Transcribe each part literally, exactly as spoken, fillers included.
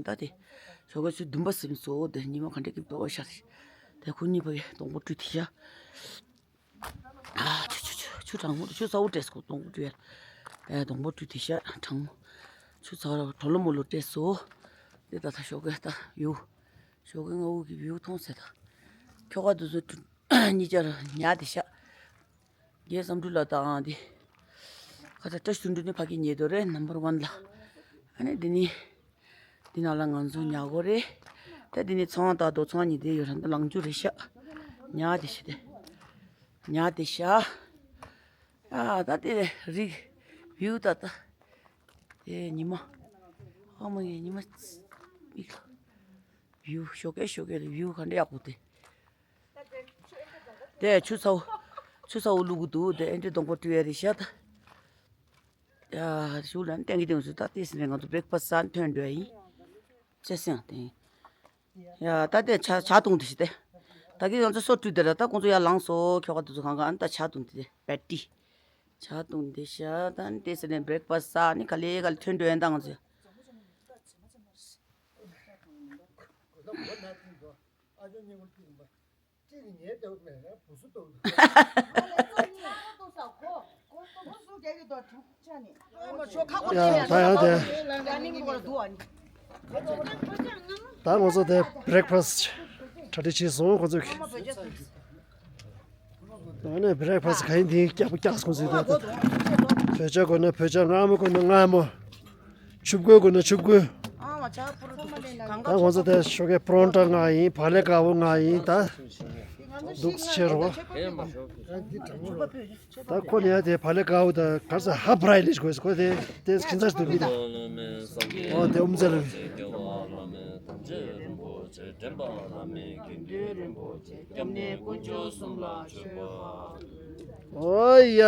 ད་དེ་ཞོགས་ཀས་ཆུ་བདུན་པ་ཟིན་སོང་། དེ་ཉི་མ་ག་འདྲ་སྐྱིད་པོ་ཤར། དེ་ཁོ་གཉིས་ཕ་གི་སྡོང་པོ་བཀྲུས་དེ་ཤ། ཨ་ཆུ་ཆུ་ཆུ་ཆུ་གྲང་མོ་ཆུ་ཚ་བོ་སྤྲད་སོང་། སྡོང་པོ་བཀྲུས་ཡ། ཨེ་སྡོང་པོ་བཀྲུས་དེ་ཤ་གྲང་མོ་ཆུ་ཚ་བོ་གྲོ་ལོ་མོ་ལོ་སྤྲད་སོང་། དེ་ད་ད་ཞོགས་ཀས་ད་ཡུ་ཞོགས་ཀས་ང་འུ་གི་བིའུ་མཐོང་ཟེར་ད། ཁྱོ་ག་དུ་ཚོ་གཉིས་ཆར་ཉལ་དེ་ཤ། རྒྱལ་བསམ་འགྲུབ་ལགས་དང་དེ། ཁ་ཚ་བཀྲ་ཤིས་དོན་གྲུབ་ནི་ཕ་གི་ཉེ་དོ་རེད། ནམ་བར་ཝན་ལ། ཨ་ནི་འདི་ནི། འདི་ནང་ལ་ང་ཚོ་ཉལ་གོ་རེད། ད་འདི་ནི་ཚོང་ད་དོ་ཚོང་གཉིས་དེ་ཡོད་ར་འདི་ལང་ཅུ་རེད་ཤག་ཉལ་དེ་ཤི་དེ། ཉལ་དེ་ཤག་ཨ་ད་དེ་རིག་བིའུ་ད་ད། དེ་ཉི་མ། ཨ་མ་ཡི་ཉི་མ། མིག་ལ། བིའུ་ཞོགས་ཀས་ཞོགས་ཀས་བིའུ་ག་འདྲ་ཡག་པོ་དེ། དེ་ཆུ་ཚ་བོ། ཆུ་ཚ་བོ་བླུག་གི་འདུག་དེ་ཨེ་འདྲའི་སྡོང་པོ་བཀྲུས་ཡ་རེད་ཤག་ད། ཡ་ཞུ་ལན་ཏན་གི་ཏེང་སུ་ད་ཏེ་སི་ནས་ང་ཚོ་བྷེ་རེག་ཕ་སི་ཟ་ཐོན་འགྲོ་ཡ་ཡིན། ཅེ་སེང་ཏེང་། ཡ་ད་དེ་ཇ་ཇ་བཏུང་དེ་ཤི་དེ། ད་གི་ང་ཚོ་སོ་བཀྲུས་དེ་ར་ད་ཁོང་ཚོ་ཡར་ལངས་སོ། ཁྱོ་ག་དེ་ཚོ་གང་ག་ཨ་ནི་ད་ཇ་བཏུང་དེ་དེ་པེ་ཏི། ཇ་བཏུང་དེ་ཤག་ད་ནི་ཏེ་སི་ནས་བྷེ་རེག་ཕ་སི་ཟ་ནི་ག་ལེ་ག་ལེ་ཐོན་འགྲོ་ཡ་ཡིན་ད་ང་ཚོ། ཡ་ད་ཡང་དེ། ད་ང་ཚོ་དེ་བྷེ་རེག་ཕ་སི་གྲ་སྒྲིག་བྱས་སོང་ཁོ་ཚོས། ཨ་ནི་བྷེ་རེག་ཕ་སི་ག་ཡིན་དེ་སྐྱག་པ་སྐྱག་སོང་ཟེར་ད། བོད་ཇ་དགོས་ན་བོད་ཇ། མངར་མོ་དགོས་ན་མངར་མོ། ཆུ་བསྐོལ་དགོས་ན་ཆུ་བསྐོལ། ད་ང་ཚོ་དེ་ཞོགས་ཀས་པ་རོན་ཊ་མངགས་ཡིན། བག་ལེབ་དཀར་པོ་མངགས་ཡིན། ད་འདུག་ཕྱིར་རོ། ད་ཁོ་ནས་དེ་བག་ལེབ་དཀར་པོ་ད་ག་ས་ཧ་བྷ་རའི་ལིཤ་དགོས་ཁོ་དེ་དེ་ཁྱིམ་ཚང་ཞིག་ཏུ་མི་ད། ཨོ་དེ་ཨུམ་ཚ་ལ། ཨོ་ཡ།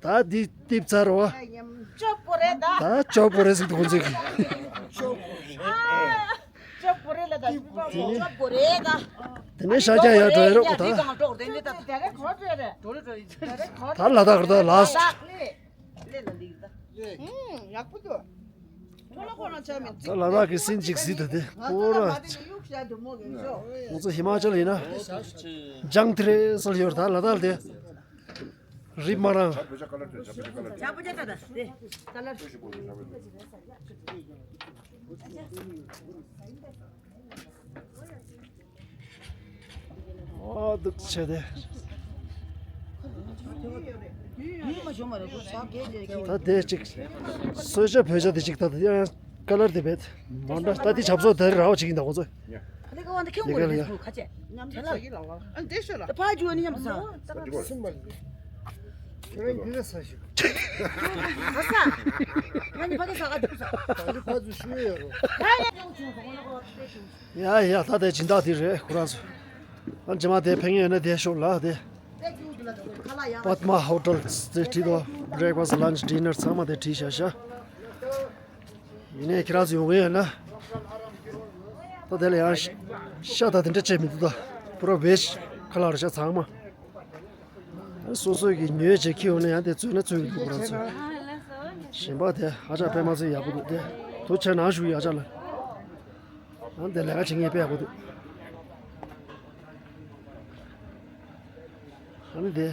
ད་འདི་ཏིབ་ཚར་བ། ཅོ་པོ་རེད་ད། ད་ཅོ་པོ་རེད་ཟིག་ཏུ་ཁོང་ཚིག་ཅོ་པོ་རེད་ལ་ད། ཅོ་པོ་རེད་ད། དེ་ནས་ཤ་རྒྱགས་ཡ་འགྲོ་ཡ་རོགས་ད། ད་ལ་དྭགས་རེད་ད་ལ། ད་ལ་དྭགས་ཀྱི་སྲིན་ཅིག་ཟིག་ད་དེ་ཁོ་ར། ང་ཚོ་ཧི་མ་ཅལ་ཡིན་ན། ཇང་ཐི་རེ་སལ་ཡོད་ད་ལ་དྭགས་དེ། རིབ་མ་རང་། ཨོ་འདུག་བྱས་ཏེ། ད་དེ་གཅིག་གསོལ་ཇ་བོད་ཇ་དེ་གཅིག་ད་ཡང་ཀ་ལར་དེ་བེད་མ་འདྲ། ད་དེ་ཆབ་སོགས་དེ་ར་བ་ཅིག་ཡིན་ད་ཁོ་ཚོ། ཨ་ནི་ཀ་བ་འདི་ཁྱོད་ངོ་རེ་ཁ་ཆེ། ཉམས་ཆག་ལ། ཨ་འདི་ཤོད་ལ། ད་ཕ་ཇུ་ཨ་ནི་ཉམས་ས། ཁྱོད་རང་རྒྱུད་ལ་ས་ཞིག་ད་ས། ང་ནི་ཕ་གི་ས་ག་འདུག་ས། ད་ནི་ཕ་ཇུ་ཤུ་ཡོད་རོ། ད་ཡ། ཡ་ཡ་ད་དེ་སྦྱིན་བདག་དེ་རེད་ཁོ་རང་ཚོ། ཨ་རྗེས་མ་དེ་ཕན་ཡོན་ཡོད་ན་དེ་ཤོག་ལ་དེ། པད་མ་ཧོ་ཊེལ་དེ་བྲིས་འདུག་བྷེ་རེག་ཕ་སི་ལན་ཆི་ཌི་ནར་ཚང་མ་དེ་བྲིས་བཞག་ཤག་ཡིན་ནའི་ཁྱེད་རང་ཚོ་ཡོང་གི་ཡོད་ན། ད་དེ་ལ་ཡང་ཤ་ཤ་ད་དེ་འདྲ་བྱས་མི་འདུག་ད་པུ་ར་བེ་ཇི་ཁ་ལག་རེད་ཤག་ཚང་མ། སོ་སོ་གི་ཉོས་བྱས་ཁྱེར་ཡོང་ན་ཡང་དེ་བཙོས་ན་བཙོས་ཀྱི་འདུག་ཁོ་རང་ཚོ། གཞན་པ་དེ་ཧ་ཅང་དཔེ་མ་ཚོས་ཡག་པོ་འདུག་དེ་དུ་ཆ་ནང་བཞུགས་ཡག་ཅག་ལ། ཨང་དེ་ལས་ཀ་བྱེད་མཁན་དཔེ་ཡག་པོ་འདུག་ཨ་ནི་དེ།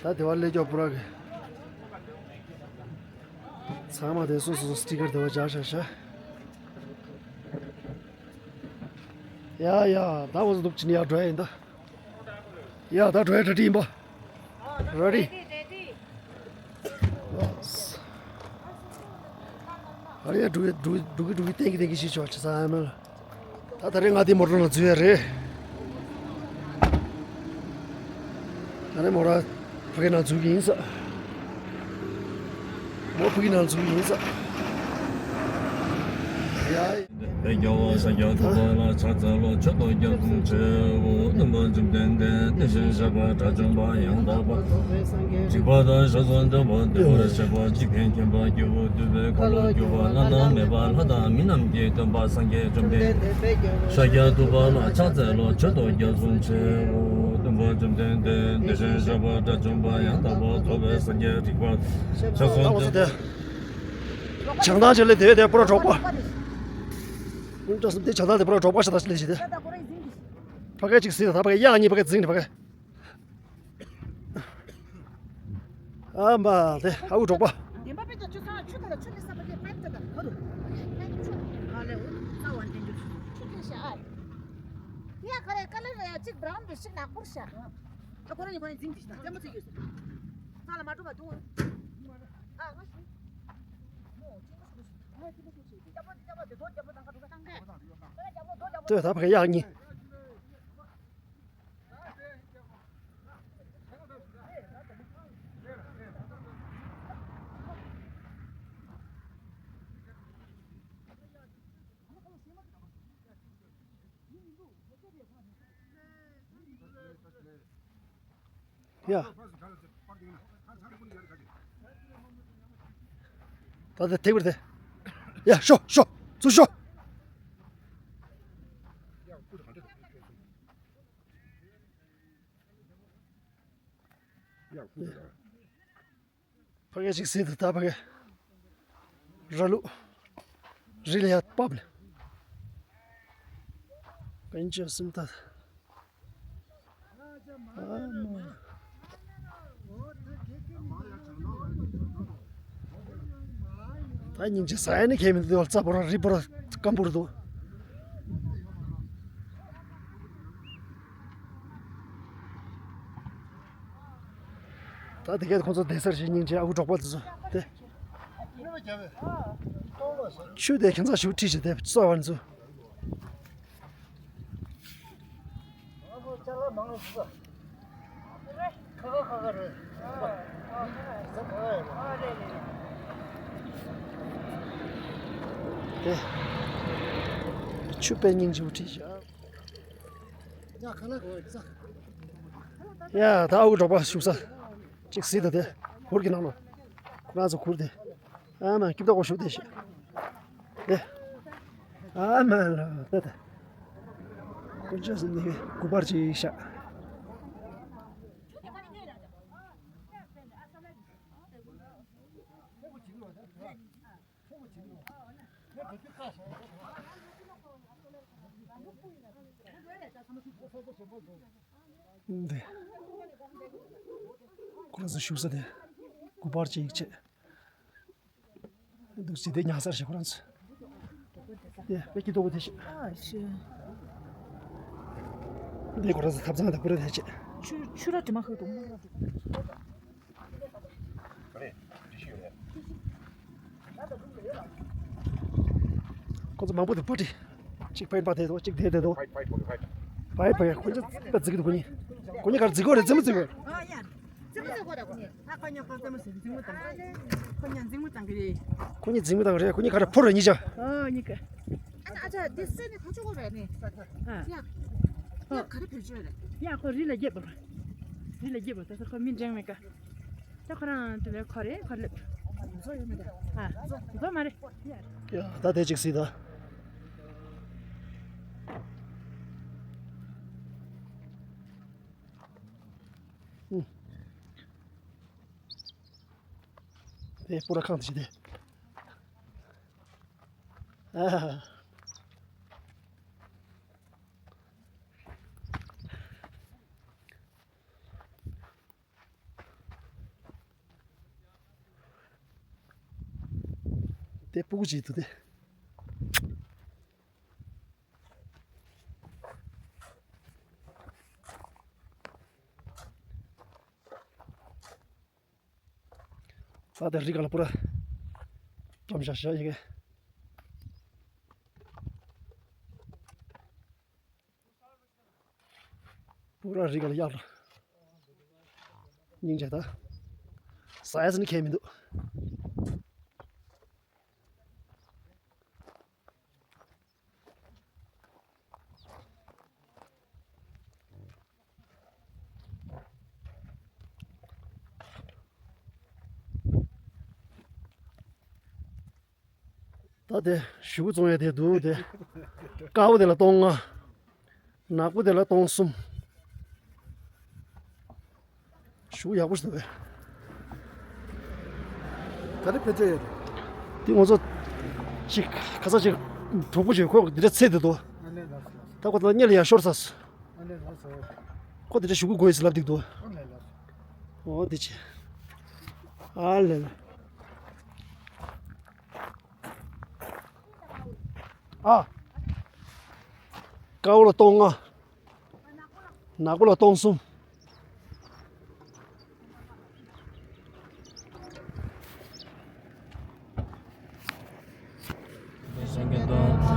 ད་དེ་བ་ལས་ཀྱོག་པུ་ར་གི། ཚང་མ་དེ་སོ་སོ་སོ་སི་ཊི་ཀར་དེ་བ་སྦྱར་བཞག་ཤག་ཡ་ཡ་ད་འོ་ཟོ་འདུག་ཅི་ནི་ཡ་འགྲོ་ཡ་ཡིན་ད། ཡ་ད་འགྲོ་ཡ་གྲ་སྒྲིག་ཡིན་པ། རེ་ཌི། ཨ་རེ་འགྲོ་གི་འགྲོ་གི་འགྲོ་གི་འགྲོ་གི་ཏན་གི་ཏན་གི་ཤི་ཆོག་ཅི་ས་ཡ་མེད་ལ། ད་ད་རེས་ང་དེ་མོ་ཊ་ནང་འཛུལ་ཡ་རེད། ད་རེས་མོ་ཊ་ཕ་གི་ནང་འཛུལ་གི་ཡིན་ས། མོ་ཕ་གི་ནང་འཛུལ་གི་ཡིན་ས། ཡ། དཔལ་རྒྱལ་བ་ཤཱཀྱ་ཐུབ་པ་ལ་ཕྱག་འཚལ་ལོ། མཆོད་དོ་རྒྱ་མཚོ་ཆེ་འོ། སྟོན་པ་བཅོམ་ལྡན་འདས་དེ་བཞིན་གཤེགས་པ་དགྲ་བཅོམ་པ་ཡང་དག་པ། རིག་པ་དང་ཞག་སོགས་འདྲ་བ་བདེ་བར་གཤེགས་པ་འཇིག་རྟེན་མཁྱེན་པ་སྐྱེས་བུ་འདུལ་བའི་ཁ་ལོ་སྒྱུར་བ་བླ་ན་མེད་པ་ལྷ་དང་མི་རྣམས་ཀྱི་སྟོན་པ་སངས་རྒྱས་བཅོམ་ལྡན་འདས་ཤཱཀྱ་ཐུབ་པ་ལ་ཕྱག་འཚལ་ལོ། མཆོད་དོ་རྒྱ་མཚོ་ཆེ་འོ། སྟོན་པ་བཅོམ་ལྡན་འདས་དེ་བཞིན་གཤེགས་པ་དགྲ་བཅོམ་པ་ཡང་དག་པར་རྫོགས་པའི་སངས་རྒྱས་རིག་པ་ཞག་སོགས་འདྲ་བ། བྱང་ཐང་ཆེ་ལེ་དེ་དེ་པོ་ར་གྲོགས་པོ། ཀུན་ཅང་སུ་དེ་ཆ་ད་དེ་པར་གྲོགས་པ་ཤ་ད་ལས་ཞིག་དེ། ཕ་ག་ཅིག་སྲིད་ད་ཕ་ག་ཡག་གཉིས་ཕ་ག་འཛིང་ནི་ཕ་ག། ཨ་མ་དེ་ཨ་ཁུ་གྲོགས་པ། དེ་མ་པེ་ད་ཆུ་ཚང་ཆུ་ད་ལ་ཆུ་ལི་ས་པ་དེ་པེ་ད་ད་ཁ་རུ། པེ་ཆུ། ཨ་ལེ་འོ་ས་བ་དེ་འདུག་ཆུ་དེ་ཤ་ཨ། ཡ་ཁ་རེ་ཀ་ལར་ཅིག་བྷ་རའུན་པེ་ཤིག་ནག་པོར་ཤ། ད་ཁོ་རང་ཉིད་ཁོ་རང་འཛིང་དེ་ཤ་ད་རྩེད་མོ་རྩེ་ཡོད་ས། ས་ལ་མ་འགྲོ་བ་འདུག་ཨ་ང་ཤི། ལྟོས་ད་ཕ་གི་ཡག་གཉིས། ཡ། ད་ལྟ་ཐེག་པར་དེ། ཡ་ཤོ་ཤོ། ཚུར་ཤོ། ཕ་གི་ཅིག་སྲིད་དུ་ད་ཕ་གི། ར་ལུག་རི་ལ་ཡ་བབས་ལ། ཀན་ཅི་སིམ་ད། ད་སྙིང་རྗེ་ཟ་ཡ་ནི་ཁྱད་མི་འདུག་རྩྭ་པོ་ར་རི་པོ་ར་སྐམ་པོ་ར་འདུག་ད་དེ་གས་ཁོང་ཚོ་བསྡད་སར་ཞིག་སྙིང་རྗེ་ཨ་ཁུ་གྲོགས་པ་དེ་ཚོ་དེ། ཆུ་དེ་ཁྱིམ་ཚང་ཞིག་ཁྲིད་ཞིག་དེ་གསོ་བ་ཚོ། དེ། ཆུ་དཔེ་སྙིང་རྗེ་པོ་ཁྲིད་ཞིག་ཡ་ད་ཨ་ཁུ་གྲོགས་པ་བཞུགས་ས། གཅིག་གཟིགས་དང་དེ། གུར་གྱི་ནང་ལ། ཁོ་རང་ཚོ་གུར་དེ། ཨ་མ་སྐྱིབས་ཏོག་པོ་བཞུགས་དེ་ཤི། དེ། ཨ་མ་ལ་ད་ད། ཀུན་ཅང་སུ་ནི་གུ་པར་ཅིག་ཤ། འདི། ཁོ་རང་ཚོ་བཞུགས་ས་དེ། གུ་པར་ཅིག་བྱས། འདུག་སེ་དེ་ཉག་སར་བྱས་ཁོ་རང་ཚོ། དེ་དཔེ་སྐྱིད་ཏོག་པོ་དེ་བྱས། ཨ་ཤི། འདི་ཁོ་རང་ཚོ་ཐབ་ཚང་དང་པུ་ར་དེ་བྱས། ཆུ་ཆུ་ར་དྲི་མ་ཧུ་དུ། ཁོ་ཚོ་མང་པོ་དེ་པར་ཊི། གཅིག་ཕན་པ་དེ་དོ་གཅིག་དེ་དེ་དོ། ཕའི་ཕའི་ཁོ་ཚོ་ད་རྫི་གི་འདུག་ཁོ་གཉིས། ཁོ་གཉིས་ག་རེ་རྫི་གོ་རེད་རྫི་མོ་རྫི་གོ། ཨ་ཡ། རྫི་མོ་རྫི་གོ་རེད་ཁོ་གཉིས། ཨ་ཁོ་གཉིས་ཁོ་རྫི་མོ་རྫི་རྫི་མོ་དང་། ཁོ་གཉིས་རྫི་མོ་དང་གི་རེད། ཁོ་གཉིས་རྫི་མོ་དང་རེད། ཁོ་གཉིས་ག་རེ་ཕོ་རེད་གཉིས་ཆ། ཨ་གཉིས་ཀ། ཨ་ཨ་ཅག་འདི་སེ་ནི་ཁ་ཆོ་གོ་རེད་ནི། ཨ། ཡ། ཡ་ག་རེ་བེད་སྤྱོད་རེད། ཡ་ཁོ་རི་ལ་རྒྱབ་པ། རི་ལ་རྒྱབ་པ་ད་ས་ཁོ་མི་འགྲེང་མེད་ཀ། ད་ཁོ་རང་དེ་ལས་ཁོ་རེད་ཁོ་སླེབས། བཟོ་ཡོད་མེད་ད། ཨ། བཟོ་མ་རེད། ཡ་ད་དེ་ཅིག་སྲིད་ད། དེ་པུ་ར་ཁང་དེ་ཞིག་དེ། ཨ། དེ་སྤུ་གུ་ཅིག་འདུག་སྟེ། ས་དེ་རི་ག་ལ་པུ་ར་འཇོམས་བཞག་བཞག་ཡིན་གི། པུ་ར་རི་ག་ལ་གཡག་ར། སྙིང་རྗེ་ད། ས་ཡ་ཟིན་ཁྱད་མི་འདུག་ད་དེ་གཞུ་བཙོང་ཡ་དེ་འདུག་དེ། དཀར་པོ་དེ་ལ་སྟོང་ལྔ། ནག་པོ་དེ་ལ་སྟོང་གསུམ། གཞུ་ཡག་པོ་ཞིག་འདུག་གས། ག་རེ་བེད་སྤྱོད་ཡོད་རེད། དེ་ང་ཚོ་ཅིག་ཁ་ས་ཅིག་ གྲོགས་པོ་ཅིག་ཁོ་འདི་འདྲ་ཚེ་འདི་འདུག་ཨ་ལས་ལགས་སོ། ད་ཁོ་ད་གཉེར་ཡ་ཤོར་ས་སོ། ཨ་ལས་ལགས་སོ། ཁོ་འདི་འདྲ་ཞུ་གུ་དགོས་ཡིན་ཟེར་ལབ་འདུག་ཨ་ལས་ལགས་སོ། འོ་འདི་ཅི། ཨ་ལས་ལས། ཨ། ཀའོ་ལ་སྟོང་ལྔ། ནག་པོ་ལ་སྟོང་གསུམ།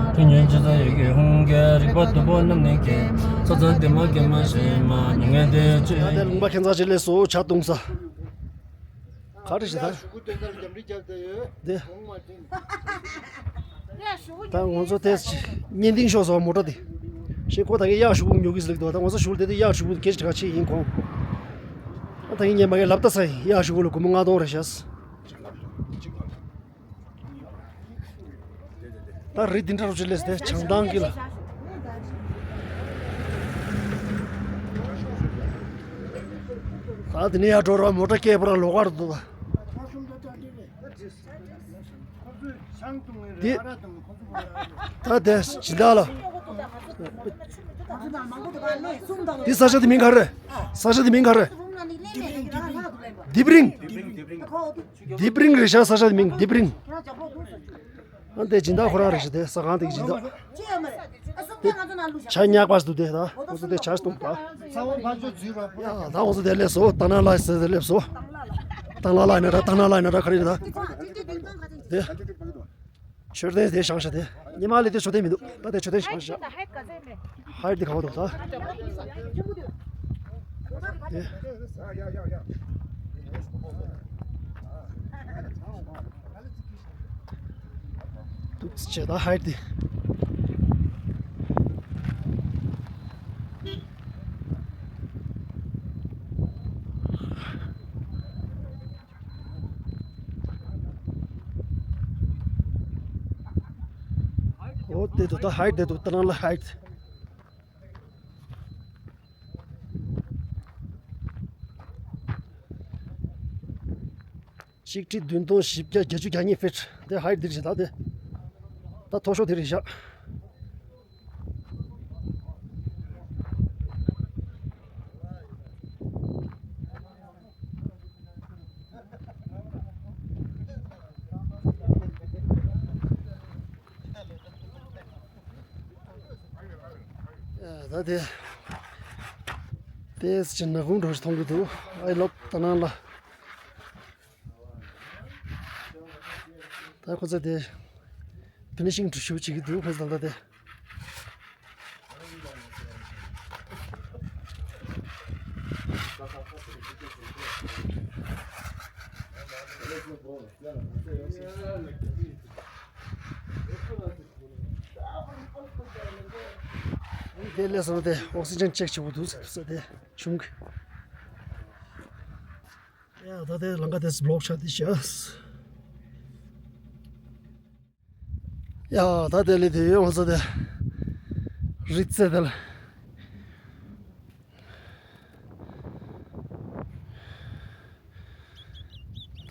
ད་ལུང་པ་ཁྱེད་ཚང་ཅིག་སླེབས་སོང་། ཇ་བཏུང་ས། ག་རེ་ཞིག་ད། འདི། ད་ང་ཚོ་དེ་བརྙན་ཏིང་ཤོག་ཟེར་བ་མོ་ཊ་དེ། ཤེས་ཁོ་ད་གི་གཡག་ཞུ་གུ་ཉོ་གི་ཟེར་ལེགས་འདུག་ད་ང་ཚོ་ཞུ་གུ་དེ་དེ་གཡག་ཞུ་གུ་གེ་ཅི་ག་ཆེ་ཡིན་ཁོང་། ད་ད་གི་ངས་མ་གི་ལབ་ད་ས་ཡིན། གཡག་ཞུ་གུ་ལ་སྒོར་མོ་ལྔ་སྟོང་རེ་བཞག་ད་རི་འདི་འདྲ་རུ་ཅི་ལེས་ཏེ་བྱང་ཐང་གི་ལ། ད་དེ་ནས་ཡར་འགྲོ་ར་མོ་ཊ་སྐད་པར་ལོག་གར་འདུག་ད། འདི། ད་དེ་སྦྱིན་བདག་ལ། འདི་ས་ཆ་དེ་མིང་ག་རེ། ས་ཆ་དེ་མིང་ག་རེ། ལྡེབས་རིང་། ལྡེབས་རིང་རེད་ཤག་ས་ཆ་དེ་མིང་ལྡེབས་རིང་། ཨ་འདི་སྦྱིན་བདག་ཁོ་རང་རེད་ཤག་དེ་ཟ་ཁང་དེ་གི་སྦྱིན་བདག་ཆ་ཉག་པ་ཞིག་འདུག་དེ་ད་ཁོ་ཚོ་དེ་ཆ་ཞིག་གཏོང་ད། ཡ་ད་ཁོ་ཚོ་དེ་སླེབས་སོ། ཏ་ན་ལ་ཟེར་དེ་སླེབས་སོ། ཏ་ན་ལ་ཡིན་ན་ར་ཏ་ན་ལ་ཡིན་ན་ར་ག་རེ་རེད་ད། དེ། མཆོད་རྟེན་དེ་བཞེངས་ཤག་དེ། ཉི་མ་ལས་དེ་མཆོད་རྟེན་མི་འདུག་ད་དེ་མཆོད་རྟེན་བཞེངས་ཤག་ཧའེ་ཊི་དེ་ག་པར་འདུག་ད། དེ། འདུག་ཅེས་ད་ཧའེ་ཊི་དེ། འོ་དེ་འདུག་ད་ཧའེ་ཊི་དེ་འདུག་ད་ནང་ལ་ཧའེ་ཊི། ཆིག་ཁྲི་བདུན་སྟོང་བཞི་བརྒྱ་བརྒྱད་ཅུ་གྱ་གཉིས་ཕིཊ། དེ་ཧའེ་ཊི་འདིར་བྱེད་ད་དེ། ད་མཐོ་ཤོས་དེ་རེད་ཤག་ད་དེ། དེ་ཅི་ན་ཧུང་འགྲོ་ཞིག་མཐོང་གི་འདུག་ཨའི་ལོབ་ད་ནང་ལ། ད་ཁོ་ཚོ་དེ་ཕི་ནི་ཤིང་བྱེད་ཀྱི་འདུག་ཁོ་ཚོ་ད་ལྟ་དེ། དེ་སླེབས་སོང་དེ་ཨོག་སི་ཇན་ཅེག་བྱེད་དགོས་འདུག་ཟེར་དེ་གཞུང་གི། ཡ་ད་དེ་ལམ་ཁ་དེ་བློག་ཆགས་དེ་བྱས། ཡ་ད་དེ་ལས་དེ་ཡོད་ང་ཚོ་དེ་རི་རྩེ་དེ་ལ།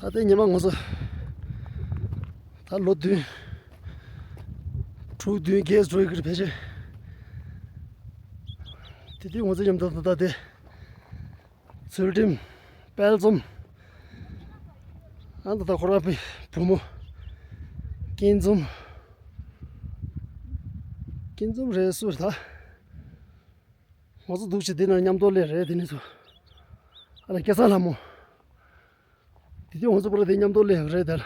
ད་དེ་ཉི་མ་ང་ཚོ་ད་ལོ་བདུན་དྲུག་བདུན་བརྒྱད་འགྲོ་ཡི་གི་རེད་ཕལ་ཆེར། དེ་དུས་ང་ཚོ་མཉམ་དུ་ད་དེ། ཚུལ་ཁྲིམས། དཔལ་འཛོམས། ཨ་ད་ད་ཁོ་རང་བུ་བུ་མོ། སྐྱིད་འཛོམས། སྐྱིད་འཛོམས་རེད་སུ་རེད་ད། ང་ཚོ་འདུག་ཅིག་འདི་ན་མཉམ་དུ་སླེབས་རེད་དེ་ནི་ཚོ། ཨ་ལ་སྐལ་བཟང་ལྷ་མོ། དེ་དུས་ང་ཚོ་པུ་ར་དེ་མཉམ་དུ་སླེབས་རེད་དེ་ལ།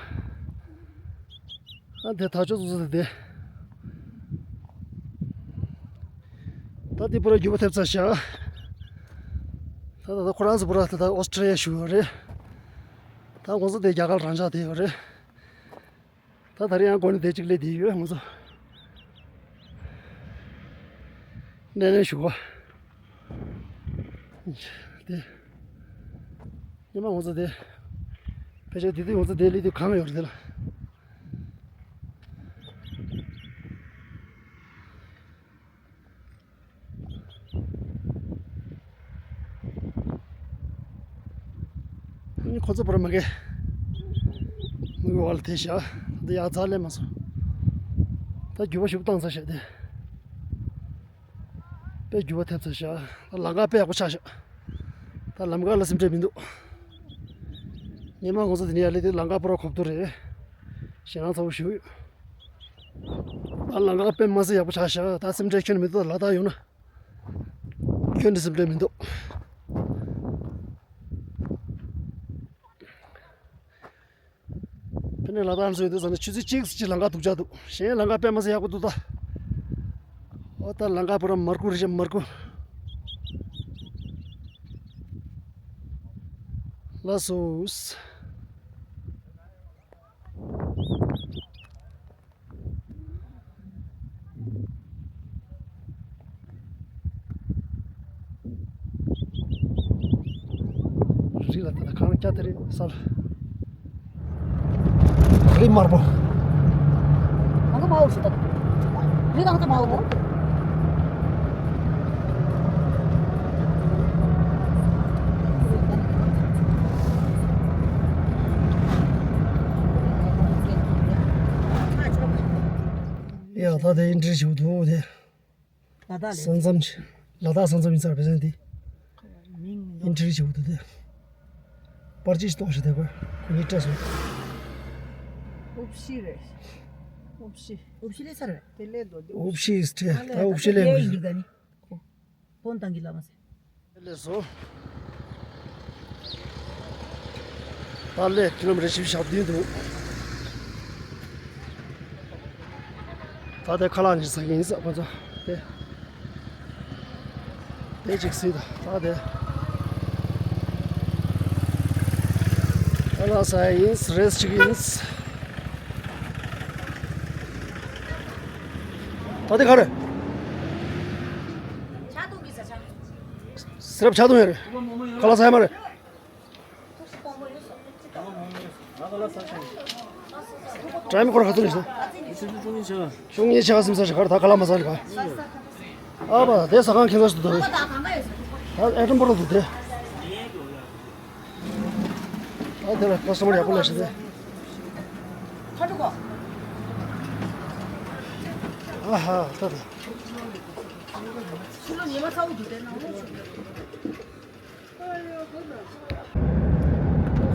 ཨ་དེ་ད་ཆོ་ཚོ་ཚོ་དེ། ད་དེ་པུ་ར་རྒྱུ་བ་ཐེབས་ཚར་ཤག་ད་ད་ད་ཁོ་རང་ཚོ་པུ་ར་ད་ད་ཨོ་སི་ཀྲི་ཡ་ཞུ་ཡོད་རེད། ད་ང་ཚོ་དེ་རྒྱ་གར་རང་ཆགས་དེ་ཡོད་རེད། ད་ད་རེས་ཡང་གོ་ནི་དེ་གཅིག་ལས་དེ་ཡོད་ང་ཚོ། ལན་ལན་ཞུ་བ། དེ། ཉི་མ་ང་ཚོ་དེ། ཕལ་ཆེར་དེ་དུས་ང་ཚོ་དེ་ལས་དུས་གང་ཡོད་རེད་དེ་ལ། ཁོ་ཚོ་པུ་ར་མ་གི་མི་གི་བ་ལ་དེ་བཞག་འདི་ཡག་ཚ་ལས་མ་སོང་། ད་ ད་འགྱུར་བ་ཞིག་བཏང་ཚར་ཤག་དེ། དཔེ་འགྱུར་བ་ཐེབས་ཚར་ཤག་ད་ལམ་ཁ་དཔེ་ཡག་པོ་ཆགས་ཤག་ད་ལམ་ཁ་ལ་སེམས་ཁྲལ་མི་འདུག་ཉི་མ་གུང་སེང་དེ་ནས་ཡར་སླེབས་དུས་ལམ་ཁ་པུ་ར་གོག་ཐུག་རེད། ཞེད་སྣང་ཚ་པོ་ཞིག་ཡོད། ད་ལམ་ཁ་དཔེ་མ་སྲིད་ཡག་པོ་ཆགས་ཤག་ད་སེམས་ཁྲལ་ཁྱོན་ནས་མི་འདུག་ད་ལ་དྭགས་ཡོང་ན། ཁྱོན་ནས་སེམས་ཁྲལ་མི་འདུག་ཕ་ནས་ལ་དྭགས་ཚོ་ཡོད་དུས་ཙང་ནས་ཆུ་ཚོད་གཅིག་ཙམ་ཅིག་ལམ་ཁ་སྡུག་ཅག་འདུག་གཞན་ལམ་ཁ་དཔེ་མ་སྲིད་ཡག་པོ་འདུག་ད། ཨོ་ད་ལམ་ཁ་པུ་ར་མར་ཁུ་རེད་ཤག་མར་ཁུ། ལགས་སོ། རི་ལ་ད་ལྟ་གངས་སྐྱ་དེ་རེད་ས་ལ། རི་དམར་པོ། ང་ག་མ་འོ་ཤི་ད། རི་གང་ད་མ་འོ། ཡ་ད་དེ་ཨིན་ཊི་རི་ཞིག་འདུག་དེ། ལ་དྭགས་ལས། ས་མཚམས་ཅིག་ལ་དྭགས་ས་མཚམས་ཡིན་ཚར་བས་ཟེར་འདི། མིང་མི་འདུག་ཨིན་ཊི་རི་བྱེད་དགོས་འདུག་སྟེ། པར་ཅིག་གཏོང་ཞིག་དེ་གོ་ཁོ་གཉིས་སྤྲད་སོང་། ཨུབ་ཤི་རེད། ཨུབ་ཤི། ཨུབ་ཤི་ལས་ཚར་རེད། དེ་ལས་འདུག་སྟེ། ཨུབ་ཤི་སྤྲད་ད་ཨུབ་ཤི་ལས་ད་དགོས་ལས་ཡིན་གི་ད་ནི། ཁོ་ཕོན་བཏང་གི་ལ་མ་ཟེར། ལས་སོ། ད་ལས་ཀི་ལོ་མི་ཊར་བཞི་བཅུ་ཞེ་བདུན་འདུག་ད་ལྟའི་ཁ་ལག་ནི་ཟ་གི་ཡིན་ས་ཁོ་ཚོ་དེ། དེ་ཅིག་སྲིད་ད་ད་དེ། ཁ་ལག་ཟ་ཡིན་རེས་ཅིག་ཡིན། ད་དེ་ག་རེ། སེར་བ་ཆག་འཐུང་ཡོད་རེད། ཁ་ལག་ཟ་ཡ་མ་རེད། ཀྲའི་མི་ཁོར་ག་ཚོད་རེད་ཟེར། བཅུ་གཉིས་ཆག་བཅུ་གཉིས་ཆག་སིམ་ས་ཞིག་གར་ད་ཁ་ལག་མ་ཟ་ལ་ག་ཨ་བ་དེ་ཟ་ཁང་ཁྱེད་ཚོ་ཞིག་ཏུ་ད་ཨེ་ཏམ་པོ་ར་འདུག་དེ། ཨ་དེ་ལ་ཀ་སི་ཊ་མར་ཡག་པོ་ལ་ཞིག་དེ། ཨ་ཧ་ད་ད།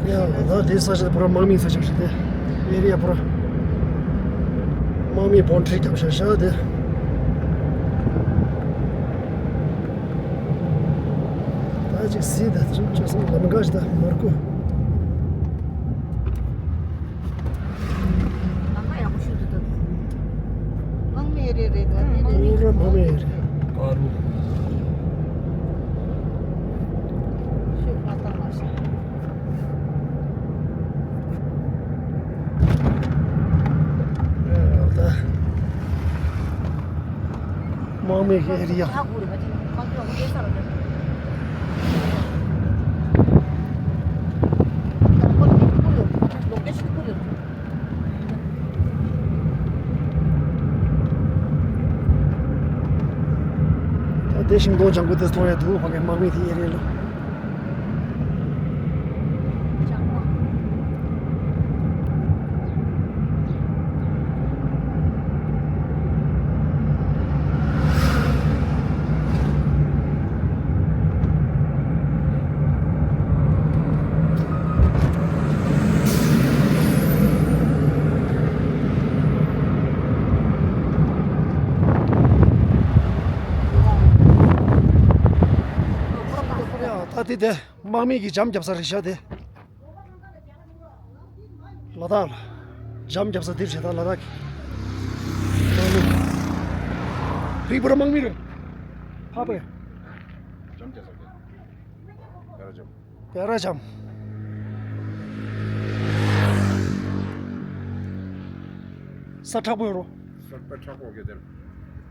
ཡ་ད་དེ་ས་ཆ་དེ་པུ་ར་དམག་མིའི་ས་ཆ་ཞིག་དེ། ཨེ་རི་ཡ་པུ་ར་དམག་མིའི་བོན་ཁྲི་རྒྱབ་ཤག་ཤག་དེ། ད་ཅིག་སྲིད་ད་ཅིག་ཅོ་སོང་ལམ་ཁ་ཞིག་ད་མར་ཁུ། ལམ་ཁ་ཡག་པོ་ཞིག་འདུག་ད། དམག་མི་རེད་རེད་ད་དེ་རེད། པུ་ར་དམག་མི་རེད། ཤོག་ཁ་བཏང་མ་ཤེས། ད་དམག་མི་གི་ཨེ་རི་ཡ། ད་དེ་ཤིང་སྡོང་ལྗང་ཁུ་དེ་མཐོང་ཡ་འདུག་ཕ་གི་དམག་མི་དེ་ཨེ་རི་ཡ་ལ། ད་དེ་དེ་དམག་མི་གི་འཇམ་རྒྱབ་ས་རེད་ཤག་དེ། ལ་དྭགས་ལ་འཇམ་རྒྱབ་ས་འདིར་བྱེད་ད་ལ་དྭགས་ཀྱི་དམག་མི། བིག་པུ་ར་དམག་མི་རེད། ཕ་པའི། འཇམ་རྒྱབ་ས་དེ། བེ་ར་འཇམ། བེ་ར་འཇམ། ས་མཁྲེགས་པོ་ཡོད་རོ། ས་མཁྲེགས་པོ་གེ་དེར།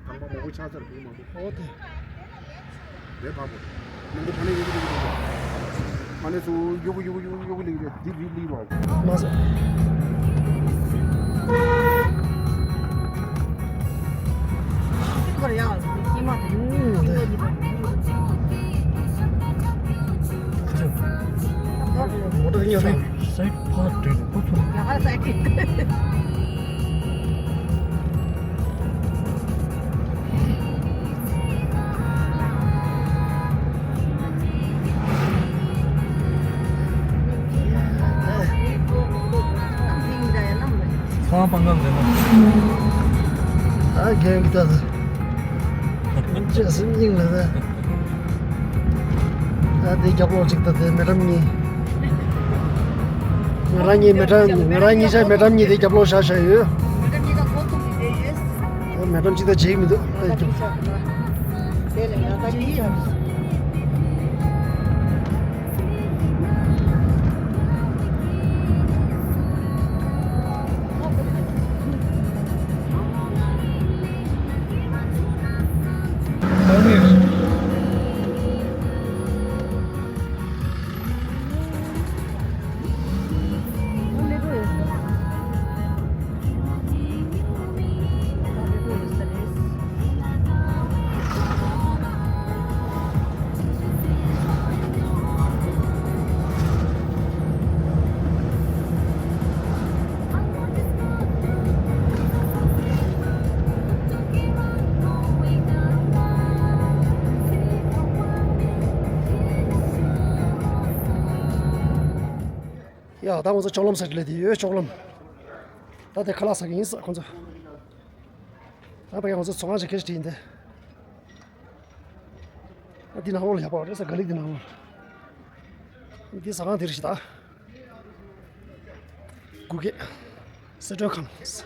ཁང་པ་མང་པོ་ཆགས་ཚར་བུ་མང་པོ། ཨོ་དེ། དེ་ཕ་པོ། ནང་གི་ཕ་ནས་ཡོ་གུ་ཡོ་གུ་ཡོ་གུ། ཕ་ནས་སུ་ཡོ་གུ་ཡོ་གུ་ཡོ་གུ་ཡོ་གུ་ལིག་རེད་འདི་རི་ལིག་རོ། མ་ཟད། མོ་ཊ་གཉིས་རེད། སའིཌ་ཕར་འདྲེ་པོ་ཚོ། ཡ་ཧ་སའིཌ། ཨ་རྒན་གྱི་ད་ལྟ་ཅེས་སེམས་སྙིང་ལ་ད། ད་དེ་རྒྱབ་ལོགས་གཅིག་ད་དེ་མེ་ཌམ་གཉིས། ང་རང་གཉིས་མེ་ཌམ་ང་རང་གཉིས་ཆ་མེ་ཌམ་གཉིས་དེ་རྒྱབ་ལོགས་བཞག་བཞག་ཡོད། མེ་ཌམ་གཅིག་ད་བྱེད་ཀྱི་མི་འདུག་ད་རྒྱབ། ཡ། ད་ང་ཚོ་ལྕོག་ལམ་ཟེར་གྱི་ལས་དེ་ཡོད། ལྕོག་ལམ། ད་དེ་ཁ་ལག་ཟ་གི་ཡིན་ས་ཁོང་ཚོ། ད་ཕ་གི་ང་ཚོ་ཚོང་ཁང་ཅིག་ཁེ་ཞིག་ཡིན་ཏེ། ཨ་འདི་ནང་ལོགས་ལ་ཡག་པོ་རེད་ས། ག་ལིག་འདི་ནང་ལོགས། འདི་ཟ་ཁང་འདི་རེད་ཤག་ད། གུ་གེ། སི་ཏྲོ་ཁང་། ཟ་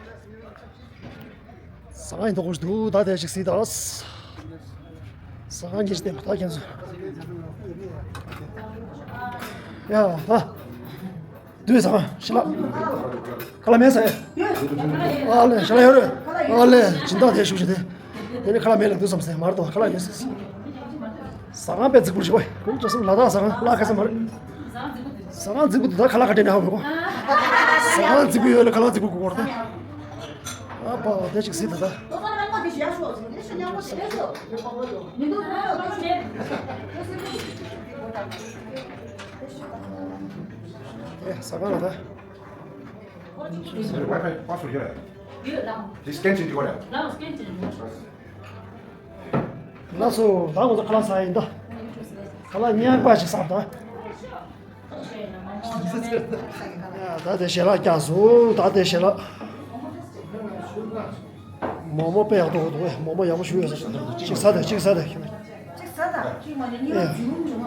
ཁང་ཡིན་མདོག་ཁུག་འདུག་ད་དེ་ཞིག་གཟིགས་དང་། ཟ་ཁང་ཉེ་ཞིག་བསྟན་པ་ད་ཁྱེད་ཚོ། ཡ་ད། དུས་ཚང་ཤི་ལ། ཁ་ལག་མེད་ཟེར། ཨ་ལེ་ཤི་ལ་ཡོད་རེད། ཨ་ལེ་སྦྱིན་བདག་དེ་ཞུགས་ཤིག་དེ། དེ་ནི་ཁ་ལག་མེད་ལ་དུས་ཙམ་ཟེར་མར་དོ་ཁ་ལག་མེད་ཟེར། ཟ་ཁང་དཔེ་རྫིག་པོ་ཞིག་པ། ཁོང་ཅག་སུ་ལ་དྭགས་ཟ་ཁང་ལ་ཁ་ས་མ་རེད། ཟ་ཁང་རྫིག་པོ་འདུག་ད་ཁ་ལག་ག་འདྲ་ནས་ཧ་གོ། ཟ་ཁང་རྫིག་པོ་ཡོད་ལ་ཁ་ལག་རྫིག་པོ་དགོས་པ་རེད་ད། ཨ་ཕ་དེ་ཅིག་ཟིན་ད་ད། ཨེ་ཟ་ཁང་ལ་ད། ཝའི་ཕའི་པཱ་སི་ཝརཌ་ཡོད་རེད། ཡོད་ལགས། དེ་སི་ཀེན་བྱེད་འགྲིག་གོ་རེད། ལགས་སི་ཀེན་བྱེད་འགྲིག་ལགས་སོ། ད་ང་ཚོ་ཁ་ལག་ཟ་ཡིན་ད། ཁ་ལག་ཉག་པ་ཞིག་ཟ་ད། ད་དེ་ཞལ་ལག་བཀྱགས་སོང་། ད་དེ་ཞལ་ལག་མོག་མོག་དཔེ་ཡག་པོ་འདུག་མོག་མོག་ཡག་པོ་ཞིག་ཡོད་ས། གཅིག་ཟ་དང་གཅིག་ཟ་དང་། གཅིག་ཟ་དང་གཅིག་མ་ནི་གཉིས་པ་འཛིན་རུམ་བྱུང་བ།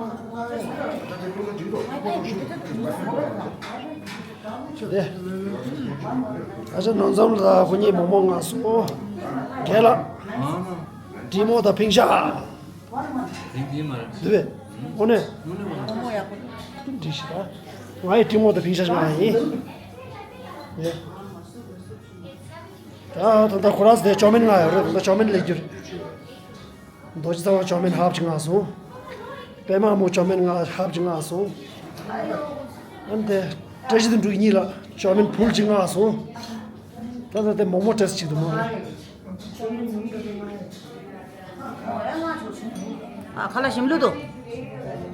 ཨ་ཅག་ནོར་འཛོམས་ལ་ཁོ་གཉིས་མོག་མོག་མངགས་སོང་། རྒན་ལགས། འབྲི་མོག་དང་ཕིང་ཤ། འདི་བས། དངོས་གནས། འབྲི་ཤི་ད། ང་ཡི་འབྲི་མོག་དང་ཕིང་ཤ་ཞིག་མངགས་ཡིན། ཡེ། ད་ད་ལྟ་ཁོ་རང་ཚོ་དེ་ཅོ་མིན་མངགས་ཡོད་རེད། ད་ལྟ་ཅོ་མིན་ལས་རྒྱུ་རེད། རྡོ་རྗེ་ཚ་བོ་ཅོ་མིན་ཧབ་ཅིག་མངགས་སོང་། པད་མ་མོ་ཅོ་མིན་མངགས་ཧབ་ཅིག་མངགས་སོང་། ཨ་ནི་དེ་བཀྲ་ཤིས་དོན་གྲུབ་གཉིས་ལ་ཅོ་མིན་ཕུལ་ཅིག་མངགས་སོང་། ད་ལྟ་དེ་མོག་མོག་ཊེ་སི་ཊི་ཅིག་འདུག་མོ། ཨ་ཁ་ལག་ཞིམ་ལུགས་འདུག་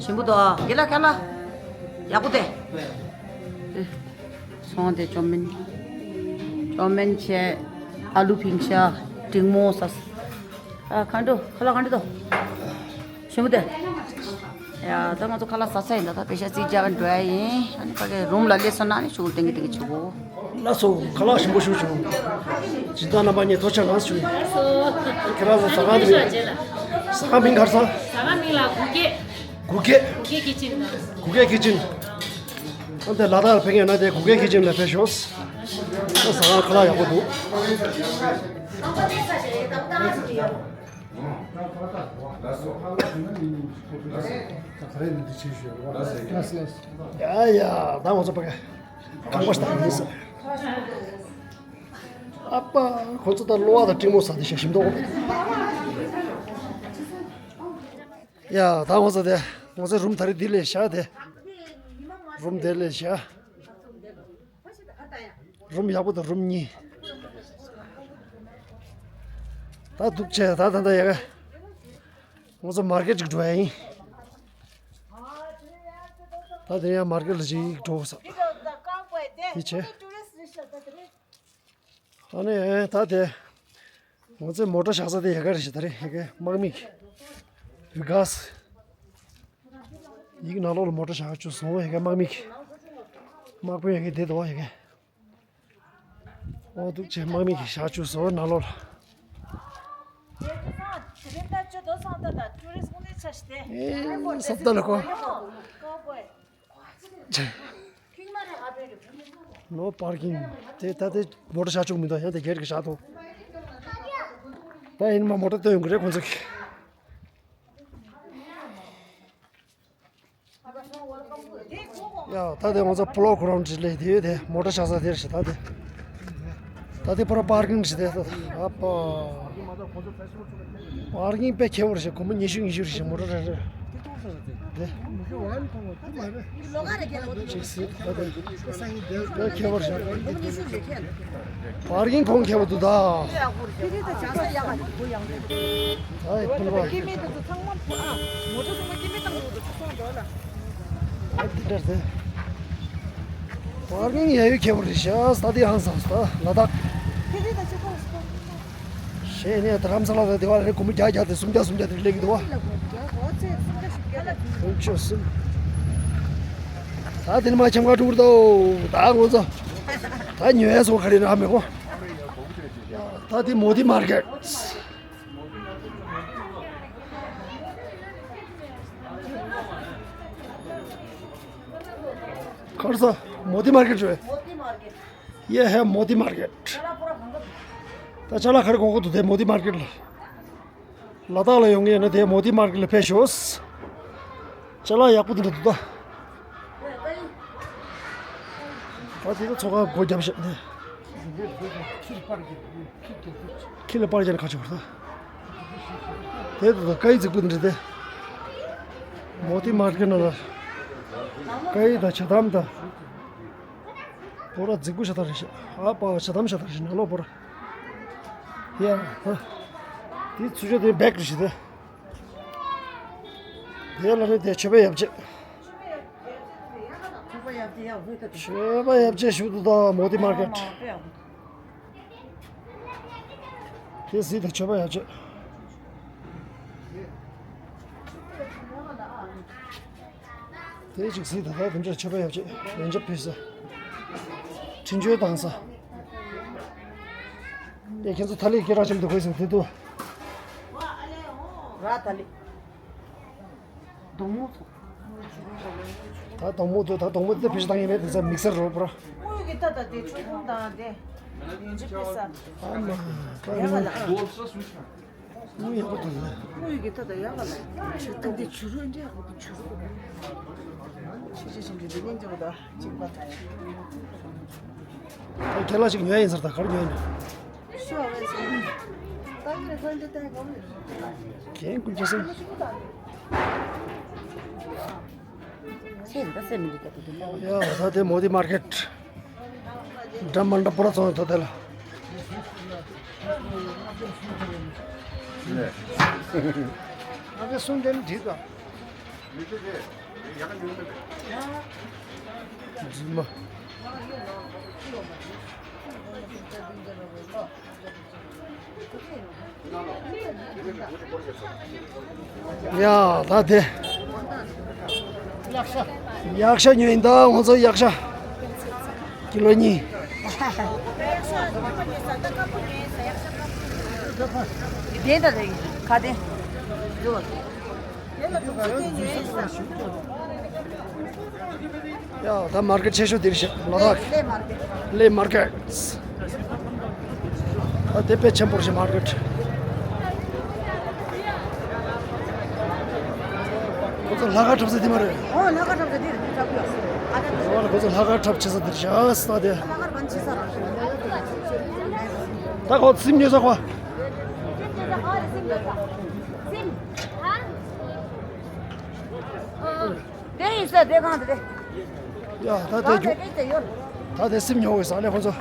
ཞིམ་པོ་འདུག་ཨ་རྒན་ལགས་ཁ་ལག་ཡག་པོ་དེ། སོང་དེ་ཅོ་མིན། ཅོ་མིན་བྱས། ཨ་ལུ་ཕིང་ཤ། འབྲི་མོག་ཟ། ཨ་མཁའ་འགྲོ་ཁ་ལག་ག་འདྲ་འདུག་ཞིམ་པོ་དེ། ཡ་ད་ང་ཚོ་ཁ་ལག་ཟ་ཚར་ཡིན། ད་ད་པེ་ཤ་རྩིས་རྒྱག་ག་འགྲོ་ཡ་ཡིན། ཨ་ནི་ཕ་གི་རུམ་ལ་སླེབས་སོང་ན་ནི་ཤུགས་ལ་ཏེང་གི་ཏེང་གི་བྱེད་དགོས། ལགས་སོ། ཁ་ལག་ཞིམ་པོ་ཞིག་བྱུང་། སྦྱིན་བདག་རྣམ་པ་གཉིས་ཐུགས་རྗེ་ཆེ་གནང་ཞུ་ཡིན། ཁྱེད་རང་ཚོ་ཟ་ཁང་དེ། ཟ་ཁང་མིང་ག་རེ་ཟེར། ཟ་ཁང་མིང་ལ་གུ་གེ། གུ་གེ། གུ་གེ་ཁི་ཆན་ལ། གུ་གེ་ཁི་ཆན། ཨ་ནི་ལ་དྭགས་ལ་ཕེབས་མཁན་ཡོད་ན་དེ་གུ་གེ་ཁི་ཆན་ལ་ཕེབས་ཤོག་ད་ཟ་ཁང་ཁ་ལག་ཡག་པོ་འདུག་ཡ་ཡ། ད་ང་ཚོ་ཕ་གི་ཁང་པ་ཞིག་བཏང་ཡིན་ས། ཨ་ཕ། ཁོ་ཚོ་ད་གློ་བ་དང་འབྲི་མོག་ཟ་དེ་ཞེ་ཞིམ་མདོག་ཡ་ད་ང་ཚོ་དེ། ང་ཚོའི་རུམ་ད་རེས་འདི་ལས་བཞག་དེ། རུམ་དེ་ལས་བཞག་རུམ་ཡག་པོ་དང་རུམ་གཉིས། ད་འདུག་བྱས་ད་ད་ད་ཡ་ག་ང་ཚོ་མར་ཀེ་ཊི་ཅིག་འགྲོ་ཡ་ཡིན། ད་དེ་ཡང་མར་ཀེ་ཊི་ལ་ཅིག་འགྲོ་དགོས་ས། དེ་བྱས། ཨ་ནི་ད་དེ། ང་ཚོའི་མོ་ཊ་བཞག་ས་དེ་ཡ་ག་རེད་ཤག་ད་རེས་ཡ་གའི་དམག་མི་གི་བི་གཱས། ཡིག་ནང་ལོགས་ལ་མོ་ཊ་བཞག་བཅུག་སོང་། ཡ་གའི་དམག་མི་གི་དམག་དཔོན་ཡ་གའི་བསྡད་འདུག་ཡ་གའི། ཨོ་འདུག་ཅེས་དམག་མི་གིས་བཞག་བཅུག་སོ་ནང་ལོགས་ལ། ཨེ་སབ་ད་ལ་ཁོ། ནོ་པར་ཀིང་། དེ་ད་དེ་མོ་ཊ་བཞག་བཅུག་མི་འདུག་ཡང་དེ་སྒེར་གྱི་བཞག་འདུག་ད་ཡིན་མ་མོ་ཊ་སྟོན་ཡོང་གི་རེད་ཁོང་ཚོ་གིས། ཡ་ད་དེ་ང་ཚོ་པོ་ལོ་གྷ་རའུན་ཌི་ལས་དེ་ཡོད་དེ་མོ་ཊ་བཞག་ས་དེར་ཞིག་ད་དེ། ད་དེ་པར་པར་ཀིང་ཞིག་དེ་ད་ཨ་པ། པར་ཀིང་དཔེ་ཁེ་པོ་རེད་ཤག་སྒོར་མོ་ཉི་ཤུ་ཉི་ཤུ་རེད་ཤག་མོ་ཊ་རེ་རེ། དེ་ཅིག་སྲིད་ད་དེ་དཔེ་ཁེ་པོ་རེད་ཤག་པར་ཀིང་གོང་ཁེ་པོ་འདུག་ད། ཨ་ཡི་ཕུལ་བ། ཨ་འདི་འདྲ་ཟེར། པར་ཀིང་ཡ་ཡུལ་ཁེ་པོ་རེད་ཤག་ས་དེ་ཧང་སངས་སོང་ད་ལ་དྭགས། ཞེས་ནས་རྡ་རམ་ས་ལ་དང་དེ་བ་རེ་སྒོར་མོ་བརྒྱ་བརྒྱ་དེ་སུམ་བརྒྱ་སུམ་བརྒྱ་དེ་སླེབས་ཀྱི་འདུག་བ། སུམ་ཅུ་སུམ། ད་དེ་ནི་མ་ཁྱམས་ཁ་དཀྲུག་རེད་དོ། ད་ངོ་ཚོ། ད་ཉོ་ཡ་སོ་ག་རེ་རག་མེད་གོ། ད་དེ་མོ་དི་མར་ཀེཊ། ཁར་ས་མོ་དི་མར་ཀེཊ་རེད། ये है मोती मार्केट। ད་ཅ་ལག་ག་རེ་དགོས་ཀྱི་འདུག་དེ་མོ་དི་མར་ཀེཊ་ལ། ལ་དྭགས་ལ་ཡོང་གི་ཡོད་ན་དེ་མོ་དི་མར་ཀེཊ་ལ་ཕེབས་ཤོག་ཅ་ལག་ཡག་པོ་འདི་འདྲ་འདུག་ད། ད་དེ་ཚོ་ཚོ་ཁ་སྒོ་བརྒྱབ་བཞག་ནས། ཁྱི་ལ་པར་རྒྱག་ནས་ཁ་ཆེ་བར་ད། དེ་ད་ད་སྐ་ཡི་རྫིག་པོ་འདི་འདྲ་དེ། མོ་དི་མར་ཀེཊ་ནང་ལ། སྐ་ཡི་དང་ཇ་དམ་དང་། པོ་ར་རྫིག་པོ་ཤ་སྟག་རེད་ཤག་ཨ་པ་ཇ་དམ་ཤ་སྟག་རེད་ཤག་ནང་ལོགས་པོ་ར། ཡ་ཧ། དེ་ཚུར་ཕྱོགས་དེ་བེག་རེད་ཤག་དེ། དེ་ལ་རེད་དེ་མཆོད་པའི་ཡབ་ཆས། མཆོད་པ་ཡབ་ཆས་ཞུ་འདུག་ད་མོ་དི་མར་ཀེཊ། དེ་གཟིགས་དང་མཆོད་པ་ཡབ་ཆས། དེ་ཅིག་གཟིགས་དང་ད་དེ་འདྲ་མཆོད་པ་ཡབ་ཆས་ལན་ཆབ་ཕུལ་ས། འཕྲིན་བཅོལ་བཏང་ས། དེ་ཁྱེད་ཚོ་ཐ་ལི་སྐད་གྲགས་ཆེན་པོ་འདུག་གོ་ཟེར་དེ་འདུག་ར་ཐ་ལི། སྡོང་མོ་ཚོ། ད་སྡོང་མོ་དེ་ད་སྡོང་མོ་དེ་ཕེ་ཤ་བཏང་ཡིན་མེད་དེ་ཚ་དམིགས་བསལ་རོ་པ་ར། དངུལ་གྱི་ད་ད་དེ་ཆུ་ཁུང་དང་དེ་ཡིན་གཅིག་པའི་ས། ཨ་མ། ད་ཡ་ཡིན་ག་ལ། དངུལ་ཡག་པོ་འདུག་ཟེར། དངུལ་གྱི་ད་ད་ཡག་ག་ལ། ཆུ་ད་འདི་ཆུ་རུ་འདི་ཡག་པོ་འདུག་ཆུ་རུ། ཆེ་ཆེ་ཞིང་གི་འདི་ཉིན་འདི་བ་ད་གཅིག་པ་ད་ཡ། ད་ཁྱེད་ལ་ཞིག་ཉོ་ཡ་ཡིན་ཟེར་ད་གར་ཉོ་ཡ་ནི། ཤོག་བས་ཟེར། ད་ཡིན་ན་ད་འདི་ད་གོ་མི། ཁྱེད་ཀུན་ཆེ་སེམས། སེམས་ད་སེམས་མི་འདུག་ད་དེ་འདི་ལ། ཡ་ད་དེ་མོ་དི་མར་ཀེཊ། འདྲ་མ་འདྲ་པོ་ར་ཚོང་ཐོ་དེ་ལ། ང་ཚོ་གསུང་དོན་བྲིས་དང་། རྫུན་མ། ཡ་ད་དེ། ཡག་ཤ་ཉོས་ཡིན་ད་ང་ཚོ་ཡག་ཤ། ཀི་ལོ་གཉིས། དེ་ད་དེ་ཁ་དེ། ཡ་ད་མར་ཀེཊ་ཆེ་ཤོས་འདིར་ཤག་ལ་དྭགས། ལེ་མར་ཀེཊ། ད་དེ་དཔེ་ཆེན་པོ་རེད་ཤག་མར་ཀེཊ། ཁོ་ཚོ་ལྷག་དཀར་འཁྲབ་ས་འདི་མ་རེད། ཨོ་ལྷག་དཀར་འཁྲབ་ས་འདི་རེད་འཁྲབ་ཡོད། ཨ་ད་ཁོ་ཚོ་ལྷག་དཀར་འཁྲབ་བྱེད་ས་འདིར་ཤག་ད་དེ། ལྷག་དཀར་བན་ཆེ་ས་རེད། ད་ཁོ་སིམ་ཉོ་ས་ཁོ། སིམ། ཧ། ཨོ། དེ་ཡིན་ས་དེ་གང་དེ་རེད། ཡ་ད་དེ་རྒྱུ། ད་དེ་སིམ་ཉོ་འོས་ས་ལས་ཁོ་ཚོ།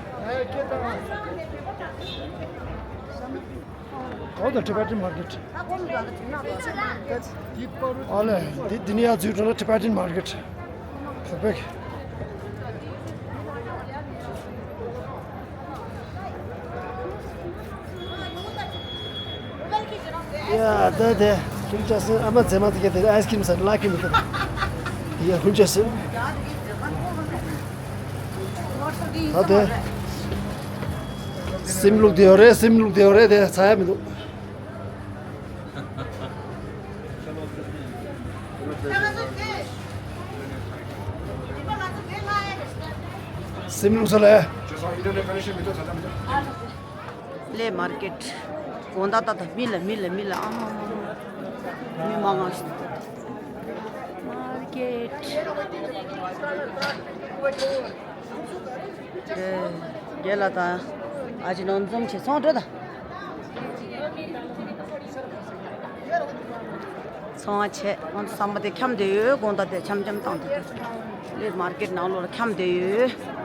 ཨོ་ད་ཊི་བེ་ཊན་མར་ཀེཊ། ཨ་ལས་དེ་དེ་ནི་ཡ་འཛུལ་འགྲོ་ན་ཊི་བེ་ཊན་མར་ཀེཊ། ཕེབས་པས། ཡ་ད་དེ་ཁྱིམ་ཆ་སེ་ཨ་མ་མཛེས་མ་དེ་ག་དེ་ཨའི་སི་ཁི་རིམ་ཟ་ལ་ཁྱིམ་དེ། ཡ་ཁྱིམ་ཆ་སེ། ད་དེ། སིམ་ལུག་དེ་ཡོད་རེད། སིམ་ལུག་དེ་ཡོད་རེད། དེ་ཚ་ཡ་མི་འདུག་སིམ་ལུག་ས་ལ། གླེ་མར་ཀེཊ། དགོང་དག་ད་ད་མི་ལ་མི་ལ་མི་ལ་ཨ་མ་མ་མ། མི་མང་ང་ཞིག་མར་ཀེཊ། རྒན་ལགས་དང་ཨ་ཅེ་ནང་འཛོམས་བྱས་ཚོང་འགྲོ་ད། ཚོང་བ་བྱས་ང་ཚོ་ཚང་མ་དེ་འཁྱམས་བསྡད་ཡོད། དགོང་དག་དེ་འཆམ་འཆམ་བཏང་དེ་གླེ་མར་ཀེཊ་ནང་ལོགས་ལ་འཁྱམས་བསྡད་ཡོད།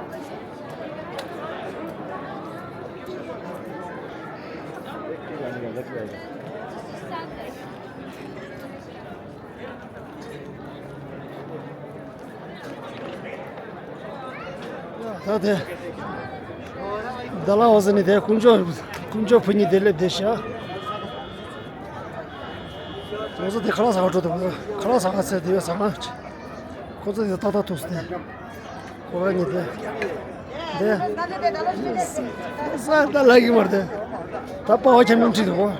ད་དེ། ད་ལ་འོ་ཟེར་ནི་དེ་དཀོན་མཆོག་དཀོན་མཆོག་བུ་གཉིས་དེ་སླེབས་བསྡད་ཤག་ང་ཚོ་དེ་ཁ་ལག་ཟ་བར་འགྲོ་འདུག་ཁ་ལག་ཟ་བར་ཚེ་དེ་བས་ཟ་ང་། ཁོ་ཚོ་དེ་ཏག་ཏག་ཐུག་སྟེ། ཁོ་རང་གཉིས་དེ། དེ། ས་ད་ལ་གི་མར་དེ། ད་པ་བ་ཁྱམ་ཁྱམ་ཁྲིད་འདུག་གོ།